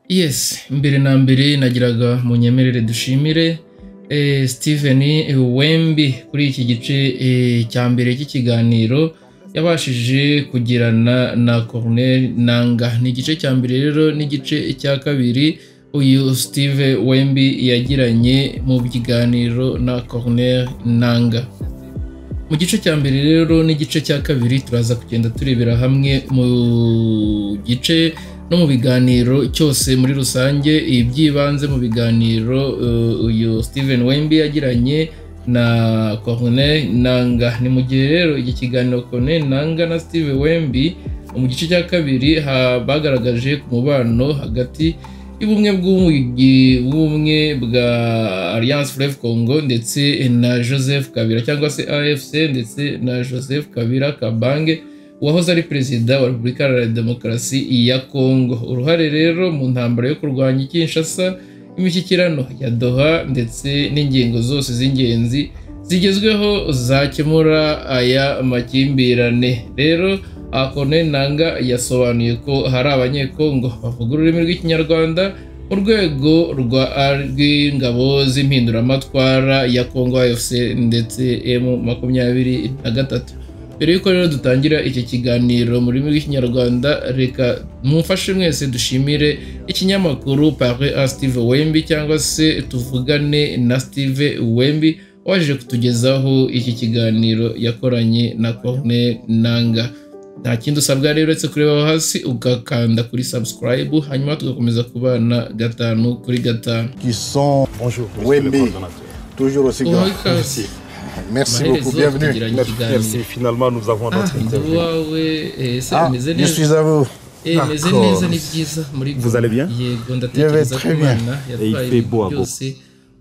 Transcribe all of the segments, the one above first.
Yes, mbere na mbere nagiraga mu nyemerere dushimire Steven Wembi kuri iki gice cya mbere cy'ikiganiro yabashije kugirana na Corneille Nanga. Ni igice cya mbere rero n'igice cya kabiri uyu Steve Wembi yagiranye mu biganiro na Corneille Nanga. Mu gice cya mbere rero n'igice cya kabiri turaza kugenda turebera hamwe mu gice no mu biganiro cyose muri rusange ibyibanze mu biganiro uyu Steven Wembi yagiranye na Corneille Nanga. Ni mu gihe rero iki kiganiro Corneille Nanga na Steve Wembi mu gice cya kabiri bagaragaje ku mubano hagati y'ubumwe bw'ubumwe bwa Alliance Fleuve Congo ndetse na Joseph Kabila cyangwa se AFC ndetse na Joseph Kabila Kabange wahoze ari perezida wa Repubulika Iharanira Demokarasi ya Congo. Uruhare rero mu ntambara yo kurwanya Kinshasa, imishyikirano ya Doha ndetse n'ingingo zose z'ingenzi zigezweho zakemura aya makimbirane. Rero Corneille Nanga yasobanuye ko hari Abanyekongo bavuga ururimi rw'Ikinyarwanda mu rwego rw'ingabo z'impinduramatwara ya Congo AFC ndetse M23. Mbere yuko rero dutangira iki kiganiro mu rurimi rw'Ikinyarwanda, reka mumfashe mwese dushimire ikinyamakuru Parle à Steve Wembi cyangwa se tuvugane na Steve Wembi waje kutugezaho iki kiganiro yakoranye na Corneille Nanga. Nta kindi usabwa rero uretse kureba hasi ugakanda kuri subscribe, hanyuma tugakomeza kubana 5 kuri 5. Qui sont Bonjour, Wembi, toujours aussi grand. Merci. Merci beaucoup, bienvenue. Merci, finalement nous avons notre interview. Ah, je suis à vous. Vous allez bien? Je vais très bien. Et il fait beau à Goma.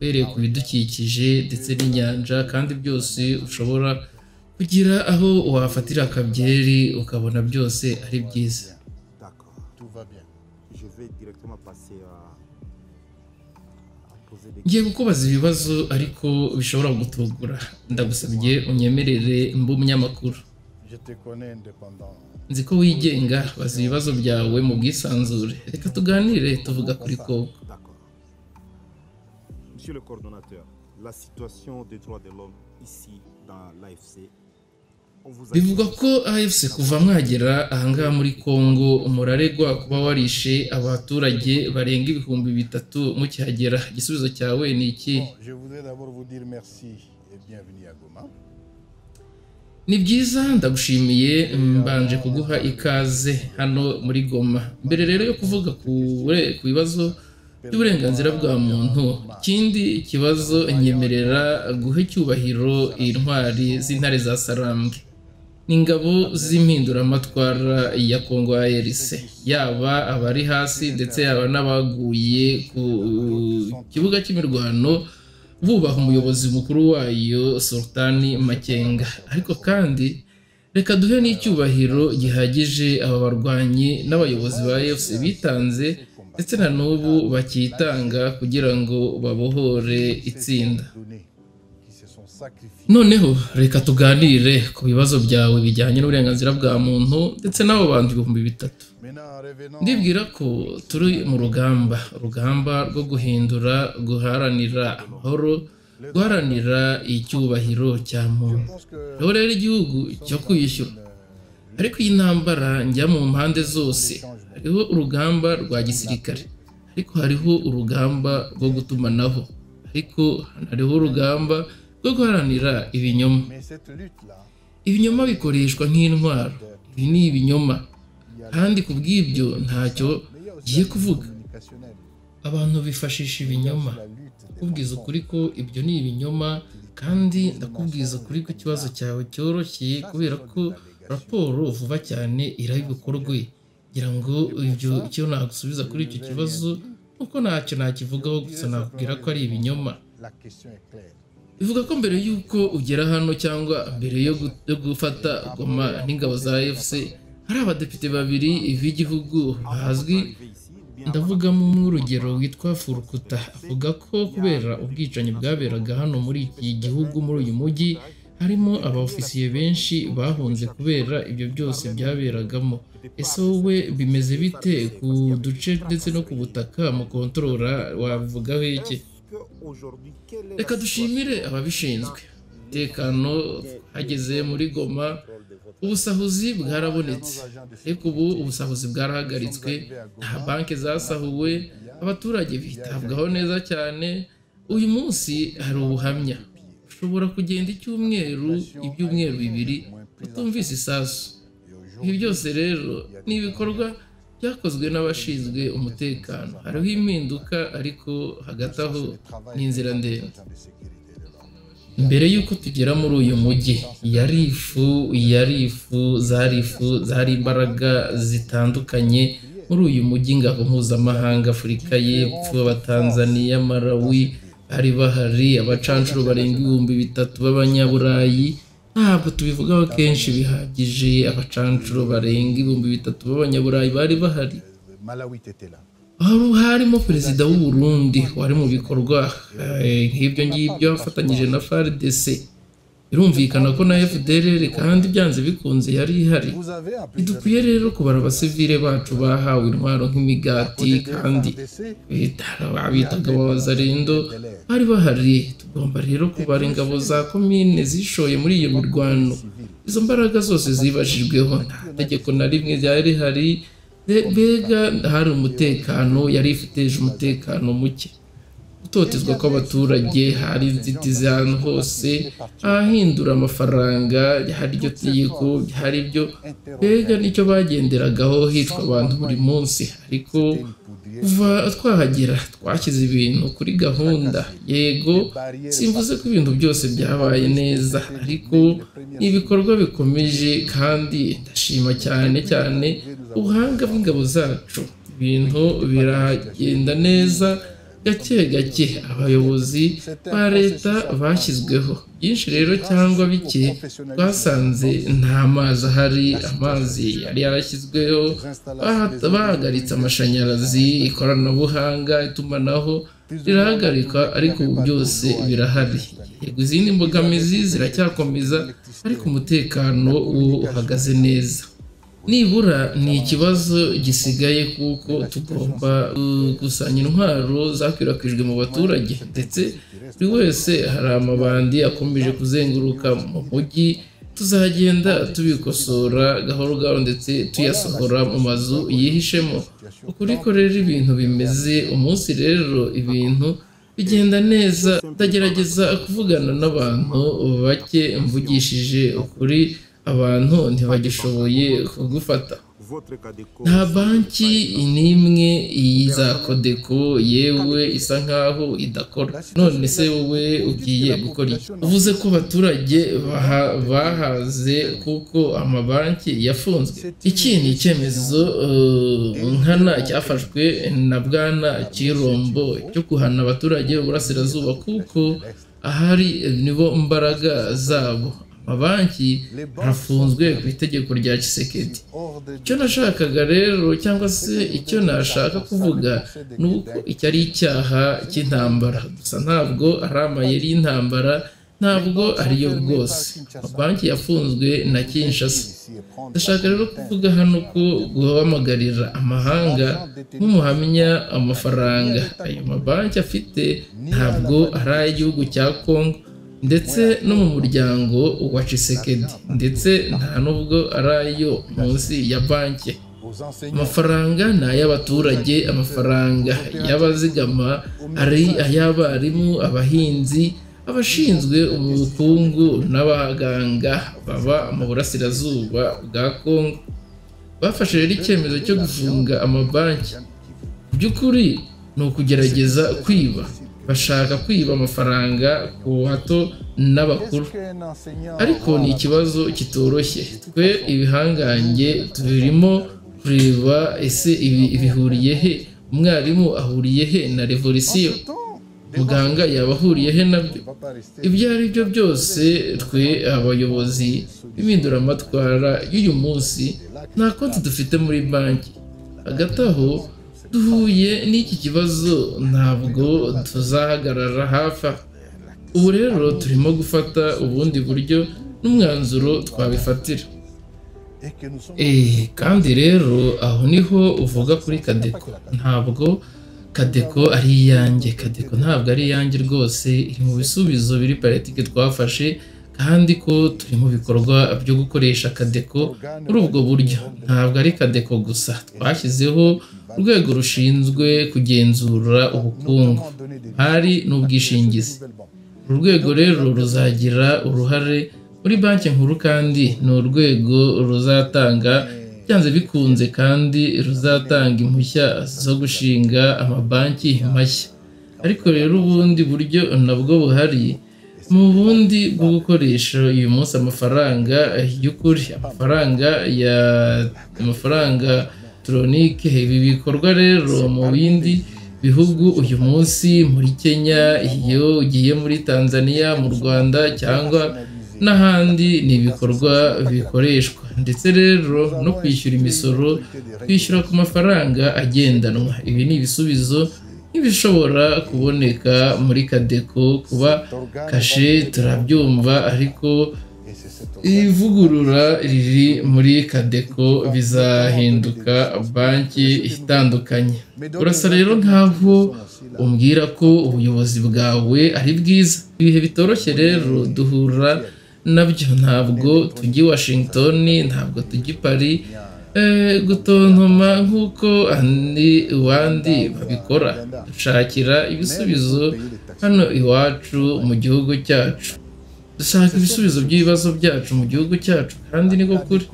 Uhereye ku bidukikije ndetse n'inyanja kandi byose ushobora kugira aho wafatira akabyeri ukabona byose ari byiza. D'accord, tout va bien. Je vais directement passer à poser des Ngiye kukubaza ibibazo ariko bishobora gutungura. Ndagusabye unyemerere mbe umunyamakuru. Je te connais indépendant. Nzi ko wigenga, baza ibibazo byawe mu bwisanzure. Reka tuganire tuvuga kuri Congo. D'accord. Monsieur le coordonnateur, la situation des droits de l'homme ici dans l'AFC, on vous a Bivugwa ko AFC kuva mwagera ahangaha muri Congo muraregwa kuba warishe abaturage barenga 3000 mukihagera. Igisubizo cyawe ni iki? Bon, je voudrais d'abord vous dire merci et bienvenue à Goma. Ni byiza, ndagushimiye, mbanje kuguha ikaze hano muri Goma. Mbere rero yo kuvuga ku bibazo by'uburenganzira bwa muntu, ikindi kibazo nyemerera guha icyubahiro intwari z'intare za Sarambwe n'ingabo z'impinduramatwara ya Congo ARC, yaba abari hasi ndetse yaba n'abaguye ku kibuga cy'imirwano bubaha umuyobozi mukuru wayo Sultani Makenga. Ariko kandi reka duhe n'icyubahiro gihagije aba barwanyi n'abayobozi ba AFC bitanze ndetse na n'ubu bakitanga kugira ngo babohore itsinda. Qui se sont sacrifiés. Noneho reka tuganire ku bibazo byawe bijyanye n'uburenganzira bwa muntu ndetse n'abo bantu 3000. Maintenant, revenons Ndibwira ko turi mu rugamba, urugamba rwo guhindura, guharanira amahoro, guharanira icyubahiro cya muntu. Je pense que Rero rero igihugu cyo kwiyishyura. Ariko iyi ntambara njya mu mpande zose. Hariho urugamba rwa gisirikare, ariko hariho urugamba rwo gutumanaho, ariko hariho urugamba rwo guharanira ibinyoma. mais cette lutte-là, Ibinyoma bikoreshwa nk'intwaro. Ibi ni ibinyoma, kandi ku bw'ibyo ntacyo mais il y a aussi ngiye la lutte kuvuga. communicationnelle, Abantu bifashisha ibinyoma. la lutte des Ndakubwiza ukuri ko ibyo ni ibinyoma, kandi ndakubwiza ukuri ko ikibazo cyawe cyoroshye kubera ko raporo vuba cyane irabikorwe. Ngira ngo ibyo icyo nagusubiza kuri icyo kibazo nuko ntacyo nakivugaho, gusa nakubwira ko ari ibinyoma. La question est claire. Bivuga ko mbere y'uko ugera hano cyangwa mbere yo gufata Goma n'ingabo za AFC, hari abadepite babiri b'igihugu bazwi, ndavugamo umwe urugero witwa Furukuta, avuga ko kubera ubwicanyi bwaberaga hano muri iki gihugu muri uyu mujyi Harimo abaofisiye benshi bahunze kubera ibyo byose byaberagamo. Ese wowe bimeze bite ku duce ndetse no ku butaka mu kontorora, wabivugaho iki? Reka dushimire ababishinzwe. Umutekano hageze muri Goma, ubusahuzi bwarabonetse, ariko ubu ubusahuzi bwarahagaritswe, nta banki zasahuwe, abaturage bitabwaho neza cyane. Uyu munsi hari ubuhamya, ushobora kugenda icyumweru, ibyumweru 2 utumvise isasu. Ibi byose rero ni ibikorwa byakozwe n'abashinzwe umutekano. Hariho impinduka, ariko hagati aho ni inzira ndende. Mbere y'uko tugera muri uyu mujyi, yari ifu zari imbaraga zitandukanye muri uyu mujyi. Ingabo mpuzamahanga, Afurika y'Epfo, Abatanzaniya, Malawi bari bahari, abacancuro barenga 3000 b'abanyaburayi. Ntabwo tubivugaho kenshi bihagije, abacancuro barenga 3000 b'abanyaburayi bari bahari. Harimo perezida w'u Burundi wari mu bikorwa nk'ibyo ngibyo afatanyije na FARDC. Birumvikana ko na FDLR kandi byanze bikunze yari ihari. Ntidukwiye rero kubara abasivile bacu bahawe intwaro nk'imigati, kandi bitaga abazarendo bari bahari. Tugomba rero kubara ingabo za komine zishoye muri iyo mirwano. Izo mbaraga zose zibashijweho, nta tegeko na rimwe ryari rihari. Mbega hari umutekano, yari ifiteje umutekano muke. Gutotezwa kw'abaturage, hari inzitizi ahantu hose, ahahindura amafaranga, hari iryo tegeko, hari ibyo mbega nicyo bagenderagaho, hicwa abantu buri munsi. Ariko kuva twahagera twashyize ibintu kuri gahunda. Yego, simvuze ko ibintu byose byabaye neza, ariko ni ibikorwa bikomeje, kandi ndashima cyane cyane ubuhanga bw'ingabo zacu. Ibintu biragenda neza gake gake. Abayobozi ba leta bashyizweho byinshi rero cyangwa bike, twasanze nta mazi ahari, amazi yari yarashyizweho, bahagaritse amashanyarazi, ikoranabuhanga, itumanaho rirahagarikwa, ariko ubu byose birahari. Yego, izindi mbogamizi ziracyakomeza, ariko umutekano wo uhagaze neza. Nibura ni ikibazo gisigaye, kuko tugomba gukusanya intwaro zakwirakwijwe mu baturage, ndetse buri wese hari amabandi akomeje kuzenguruka mu mujyi. Tuzagenda tubikosora gahoro gahoro, ndetse tuyasohora mu mazu yihishemo. Ukuri ko rero ibintu bimeze umunsi rero ibintu bigenda neza. Ndagerageza kuvugana n'abantu bake, mvugishije ukuri abantu ntibagishoboye kugufata. Nta banki n'imwe za Kodeko yewe isa nkaho idakora. None se wowe ugiye gukora iki? Uvuze ko abaturage bahaze kuko amabanki yafunzwe. Iki ni icyemezo nkana cyafashwe na Bwana Chirombo cyo guhana abaturage b'Uburasirazuba, kuko ahari nibo mbaraga zabo. Amabanki arafunzwe ku itegeko rya Tshisekedi. Icyo nashakaga rero, cyangwa se icyo nashaka kuvuga, ni uko iki ari icyaha cy'intambara gusa, ntabwo ari amayeri y'intambara, ntabwo ariyo rwose. Amabanki yafunzwe na Kinshasa. Ndashaka rero kuvuga hano ko guhamagarira amahanga nk'umuhamya amafaranga ayo mabanki afite ntabwo ari ay'igihugu cya Congo, ndetse no mu muryango wa Tshisekedi, ndetse nta nubwo ari ayo munsi ya banki. Amafaranga ni ay'abaturage, amafaranga y'abazigama ari ay'abarimu, abahinzi, abashinzwe ubukungu n'abaganga baba mu burasirazuba bwa Congo. Bafashe rero icyemezo cyo gufunga amabanki. Mu by'ukuri ni ukugerageza kwiba, bashaka kwiba amafaranga ku bato n'abakuru, ariko ni ikibazo kitoroshye. Twe ibihangange turimo kureba ese ibi bihuriye he, umwarimu ahuriye he na revolisiyo, muganga yaba ahuriye he nabyo? Ibyo ari byo byose, twe abayobozi b'impinduramatwara y'uyu munsi nta konti dufite muri banki. Hagati aho duhuye n'iki kibazo, ntabwo tuzahagarara hafi aho. Ubu rero turimo gufata ubundi buryo n'umwanzuro twabifatira. Kandi rero aho niho uvuga kuri Kadeko. Ntabwo Kadeko ari iyanjye, Kadeko ntabwo ari iyanjye rwose, iri mu bisubizo biri politiki twafashe, kandi ko turi mu bikorwa byo gukoresha Kadeko muri ubwo buryo. Ntabwo ari Kadeko gusa, twashyizeho urwego rushinzwe kugenzura ubukungu, hari n'ubwishingizi. Uru rwego rero ruzagira uruhare muri banki nkuru, kandi ni urwego ruzatanga byanze bikunze, kandi ruzatanga impushya zo gushinga amabanki mashya. Ariko rero ubundi buryo nabwo buhari, mu bundi bwo gukoresha uyu munsi amafaranga y'ukuri, amafaranga electronique. Ibi bikorwa rero mu bindi bihugu uyu munsi, muri Kenya, iyo ugiye muri Tanzania, mu Rwanda cyangwa n'ahandi, ni ibikorwa bikoreshwa. Ndetse rero no kwishyura imisoro, kwishyura ku mafaranga agendanwa. Ibi ni ibisubizo nk'ibishobora kuboneka muri Kadeko. Kuba kashe turabyumva, ariko ivugurura riri muri Kadeko bizahinduka banki itandukanye. Urasa rero nk'aho umbwira ko ubuyobozi bwawe ari bwiza. Ibihe bitoroshye rero duhura nabyo, ntabwo tujya i Washington, ntabwo tujya i Paris gutontoma nk'uko abandi babikora. Dushakira ibisubizo hano iwacu mu gihugu cyacu, dushaka ibisubizo by'ibibazo byacu mu gihugu cyacu, kandi niko kuri.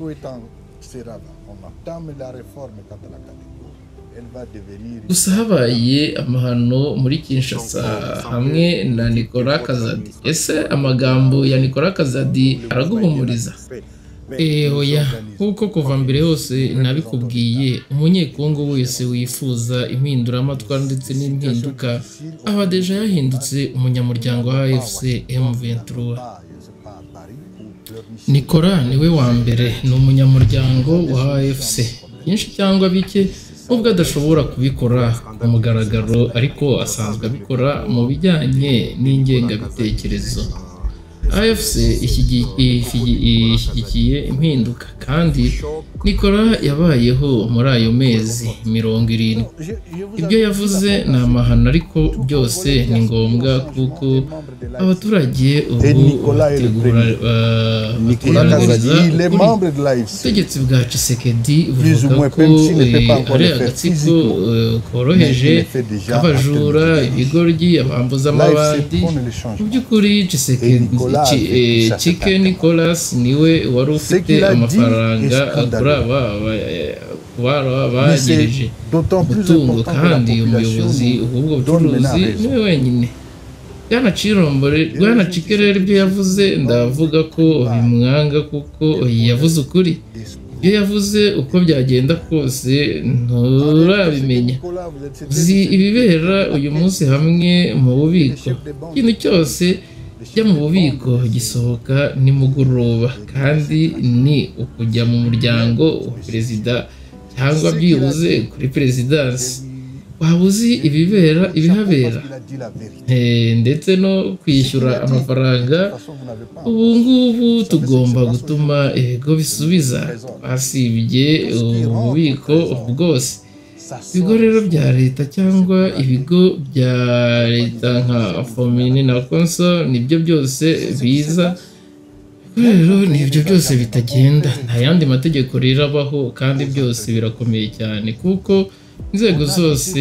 Gusa habaye amahano muri Kinshasa hamwe na Nicolas Kazadi. Ese amagambo ya Nicolas Kazadi araguhumuriza? Oya, kuko kuva mbere hose nabikubwiye, umunyekongo wese wifuza impinduramatwara ndetse n'impinduka aba deja yahindutse umunyamuryango wa AFC M23. Nicolas niwe wa mbere, ni umunyamuryango wa AFC, byinshi cyangwa bike, nubwo adashobora kubikora ku mugaragaro, ariko asanzwe abikora mu bijyanye n'ingengabitekerezo. AFC ishyigikiye impinduka, kandi Nicolas yabayeho muri ayo mezi 70. Ibyo yavuze ni amahano, ariko byose ni ngombwa kuko abaturage ubu bategereza ukuri. Ubutegetsi bwa Tshisekedi buvuga ko ari agatsiko koroheje k'abajura, ibigoryi, abambuza amabandi. Mu by'ukuri Chike Nicolas niwe wari ufite amafaranga kuri aba bagirije umutungo, kandi umuyobozi w'ubwo bucuruzi niwe wenyine. Bwana Chirombore, Bwana Chike rero ibyo yavuze ndavuga ko bimwanga kuko yavuze ukuri. Ibyo yavuze uko byagenda kose nturabimenya. Uzi ibibera uyu munsi hamwe mu bubiko, ikintu cyose kijya mu bubiko gisohoka nimugoroba, kandi ni ukujya mu muryango wa perezida cyangwa byibuze kuri perezidansi. Waba uzi ibibera ibihabera, ndetse no kwishyura amafaranga. Ubu ngubu tugomba gutuma ibigo bisubiza twasibye ububiko bwose. Ibigo rero bya leta cyangwa ibigo bya leta nka Fomini na Konso nibyo byose biza. Rero nibyo byose bitagenda, nta yandi mategeko rero abaho, kandi byose birakomeye cyane kuko inzego zose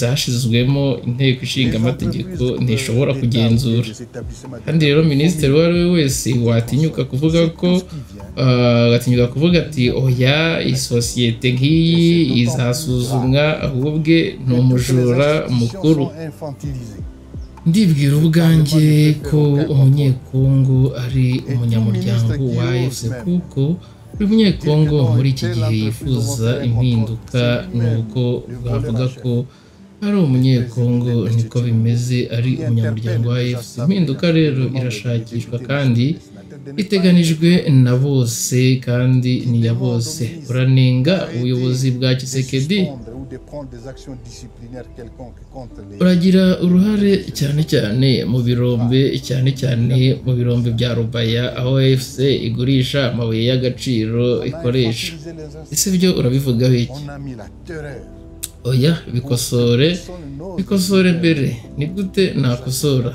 zashizwemo inteko ishinga amategeko ntishobora kugenzura. Kandi rero minisitiri uwo ari we wese watinyuka kuvuga ko agatinyuka kuvuga ati oya, isosiyete nk'iyi izasuzumwa, ahubwo ni umujura mukuru. Ndibwira ubwanjye ko umunyekongo ari umunyamuryango wa AFC, kuko buri munyekongo muri iki gihe yifuza impinduka, nuko bavuga ko ari umunyekongo niko bimeze, ari umunyamuryango wa AFC. Impinduka rero irashakishwa, kandi Iteganijwe na bose kandi ni iya bose. Uranenga ubuyobozi bwa Tshisekedi, uragira uruhare cyane cyane mu birombe, cyane cyane mu birombe bya Rubaya, aho AFC igurisha amabuye y'agaciro ikoresha. Ese byo urabivugaho iki? Oya, bikosore, bikosore mbere. Ni gute nakosora?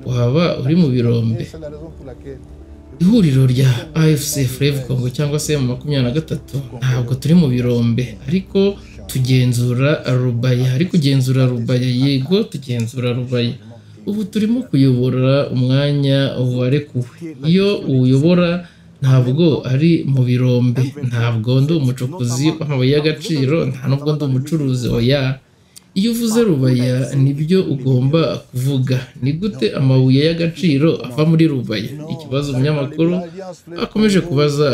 Waba uri mu birombe? Ihuriro rya AFC Fleuve Congo cyangwa se mu 23, ntabwo turi mu birombe, ariko tugenzura Rubaya. Ariko kugenzura Rubaya, yego, tugenzura Rubaya. Ubu turimo kuyobora umwanya warekuwe. Iyo uwuyobora ntabwo ari mu birombe. Ntabwo ndi umucukuzi w'amabuye y'agaciro, nta nubwo ndi umucuruzi, oya. Iyo uvuze Rubaya nibyo ugomba kuvuga. Ni gute amabuye y'agaciro ava muri Rubaya? Ikibazo umunyamakuru akomeje kubaza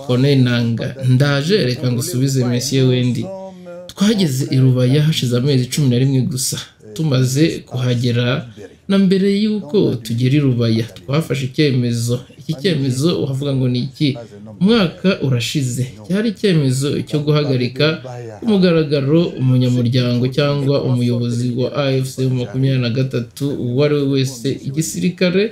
Corneille Nanga. Ndaje, reka ngusubize, Monsieur Wendi. Twageze i Rubaya hashize amezi 11 gusa tumaze kuhagera, na mbere y'uko tugera i Rubaya twafashe icyemezo. Iki cyemezo wavuga ngo ni iki? Umwaka urashize. Cyari icyemezo cyo guhagarika ku mugaragaro umunyamuryango cyangwa umuyobozi wa AFC 23 uwo ari we wese, igisirikare,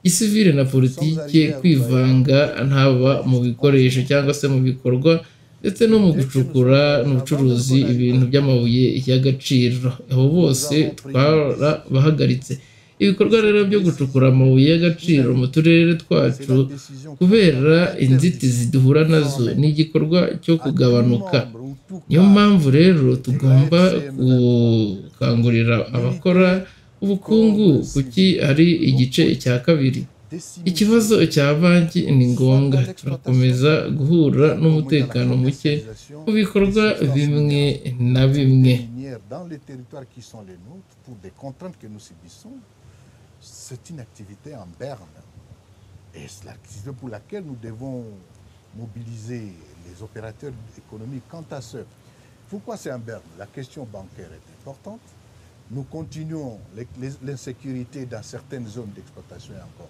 gisivile na politike, kwivanga ntaba mu bikoresho cyangwa se mu bikorwa ndetse no mu gucukura n'ubucuruzi ibintu by'amabuye y'agaciro. Abo bose twarabahagaritse. Ibikorwa rero byo gucukura amabuye y'agaciro mu turere twacu, kubera inzitizi duhura nazo, ni igikorwa cyo kugabanuka. Niyo mpamvu rero tugomba gukangurira abakora ubukungu, kuki ari igice cya kabiri. Ikibazo cya banki ni ngombwa. Turakomeza guhura n'umutekano muke mu bikorwa bimwe na bimwe. Dans les territoires qui sont les nôtres, pour des contraintes que nous subissons, c'est une activité en berne. Et c'est l'activité pour laquelle nous devons mobiliser les opérateurs économiques. Quant à ce, pourquoi c'est en berne? La question bancaire est importante. Nous continuons, l'insécurité dans certaines zones d'exploitation est encore